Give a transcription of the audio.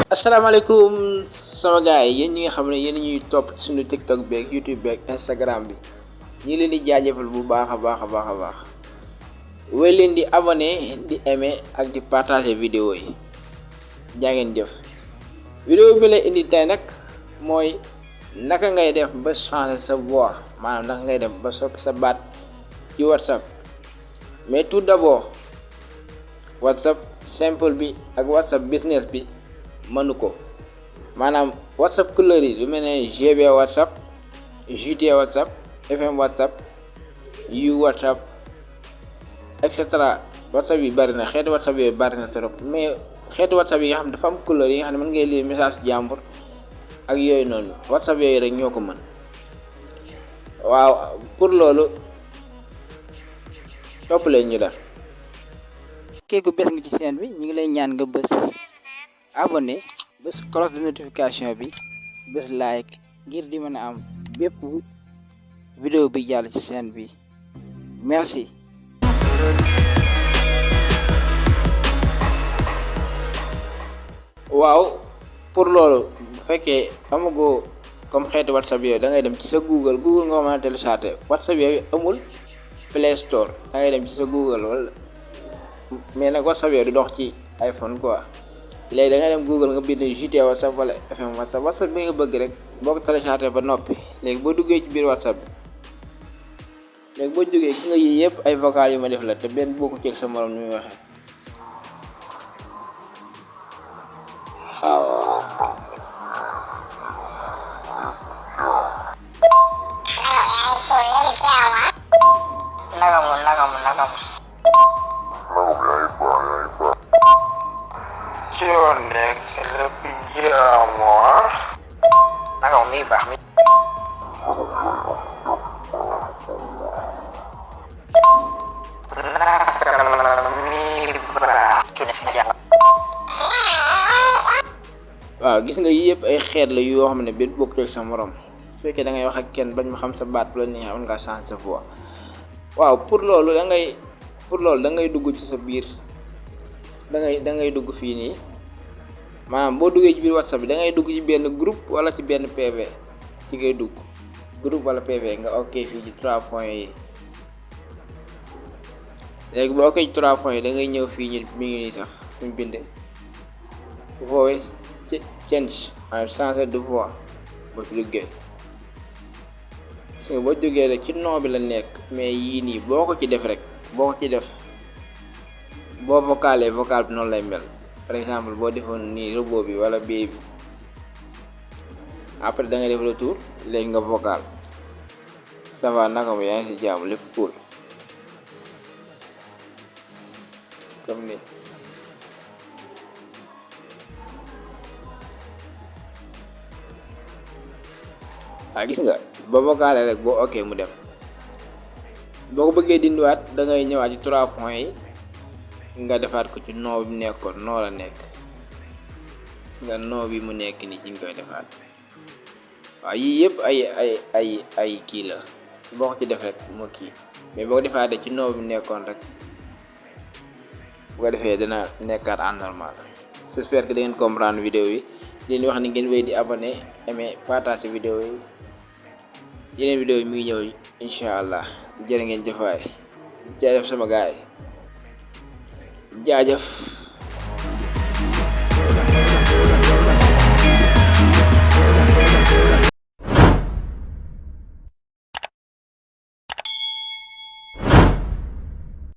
asalaamaaleykum sama gars yi yéen ñi nga xam ne yéen ñuy topp suñu TikTok beeg YouTube beeg Instagram bi ñi leen di jaajëfal bu baax a baax wéy leen di abonné di aimer ak di partager vidéo yi jaa ngeen jëf. vidéo bi lay indi tey nag mooy naka ngay def ba changer sa voix maanaam naka ngay def ba soppi sa baat ci WhatsApp. mais tout d'abord WhatsApp simple bi ak WhatsApp business bi mënu ko maanaam WhatsApp couleur yi lu mel ne GB WhatsApp, JT WhatsApp, FM WhatsApp, U WhatsApp etc. WhatsApp yi bari na xeetu WhatsApp yooyu bari na trop mais xeetu WhatsApp yi nga xam ne dafa am couleur yi nga xam ne mën ngay lire message jàmbur ak yooyu noonu WhatsApp yooyu rek ñoo ko mën. waaw pour loolu topp leen ñu def. képp ku bés nga ci chaîne bi ñu ngi lay ñaan nga bës abonné bës cloche de notification bi bës like ngir di mën a am bépp vidéo bi jàll ci chaîne bi merci. waaw pour loolu bu fekkee amagoo comme xeetu WhatsApp yooyu da ngay dem ci sa Google nga mën a télécharger WhatsApp yooyu amul Play Store da ngay dem ci sa Google wala mais nag WhatsApp yooyu du dox ci iPhone quoi. léegi da ngay dem Google nga bind JT WhatsApp wala FM WhatsApp bi nga bëgg rek boo ko téléchargé ba noppi léegi boo duggee ci biir WhatsApp bi léegi boo jógee ki nga yii yëpp ay vocal yu ma def la te benn boo ko ceeg sa morom ni muy waxee. nagamu yo nekk lépp jaamu nagamu mi baax mi waaw gis nga yii yëpp ay xeet la yoo xam ne benn bokk ak sa morom su fekkee da ngay wax ak kenn bañ ma xam sa baat bu la neexee mën ngaa changer sa voix. waaw pour loolu da ngay dugg ci sa biir da ngay dugg fii nii maanaam boo duggee ci biir WhatsApp bi da ngay dugg ci benn groupe wala ci benn PV ci ngay dugg groupe wala PV nga ok fii ci 3 points yi léegi boo ok ci 3 points yi da ngay ñëw fii ñu mi ngi nii sax suñ bind voice change maanaam changer de voix boo ci duggee gis nga boo jógee rek ci nom bi la nekk mais yii nii boo ko ci def boo vocal bi noonu lay mel. par exemple boo defoon nii robot bi wala bii bi après da ngay def retour léegi nga vocal ça va naka mu yaa ngi ci jàmm lépp cool comme ni gis nga ba vocalé rek boo ok mu dem boo ko bëggee dindiwaat da ngay ñëwaat ci 3 points yi nga defaat ko ci noo bi nekkoon noo la nekk gis nga noo bi mu nekk ni ci nga koy defaat. waaw yii yëpp ay kii la boo ko ci def rek moo kii mais boo ko defaatee ci noo bi mu nekkoon rek bu ko defee dina nekkaat en normal. j'espère que da ngeen comprendre vidéo yi leen wax ni ngeen wéy di abonné aimer partager vidéo yi yeneen vidéo yi mi ngi ñëw incha allah jërë ngeen jëfaay jaajëf sama gaay jaajëf.